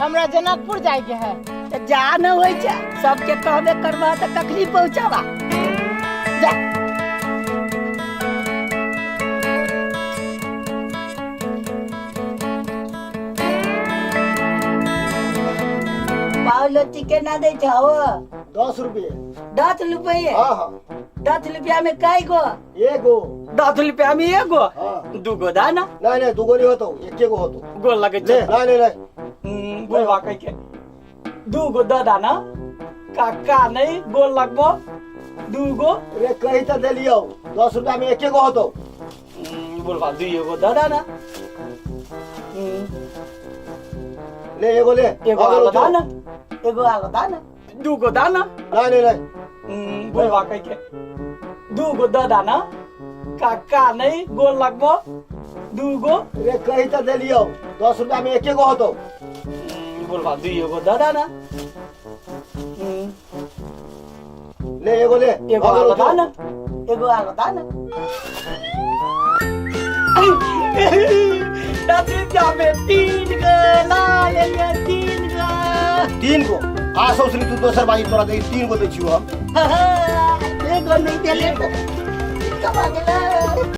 हमरा जनकपुर जाइके है। तऽ जा न होइ छै, सबके कहबे करबह तऽ कखनी पहुँचबा? जा। पाव लोची केना दै छहो? 10 रुपये। 10 रुपये? हाँ। 10 रुपया में कई गो? एगो। 10 रुपया में एगो? हाँ। दूगो दा ना। नहीं, दूगो नहीं होतो, एके गो होतो। गोल लगे ले। छै। नहीं नहीं नहीं बोलबा कह के दूगो द दाना काका। नहीं गोल लगबो दूगो। रे, कही तो देलियो, 10 रुपया में एके गो होतो। बोलबा, दुइयो गो द दाना। ले, एगो ले। एगो हो गेलो। आलो जो। दाना, एगो आलो दाना, दूगो दाना। नहीं नहीं नहीं बोलबा कह के दूगो द दाना काका। नहीं गोल लगबो दूगो। रे, कही तो देलियो, 10 रुपया में एके गो होतो। बोलबा, दुइयो गो द दाना। ले, एगो ले। एगो हो गेलो। आलो जो। दाना, एगो आलो दाना। 10 रुपया में तीन गो ला लेलियै, तीन गो। तीन गो आ सौसरी, तू दोसर बाजी तोरा दे, तीन गो दै छियो हम। एगो नहीं देले, कमा गेलै।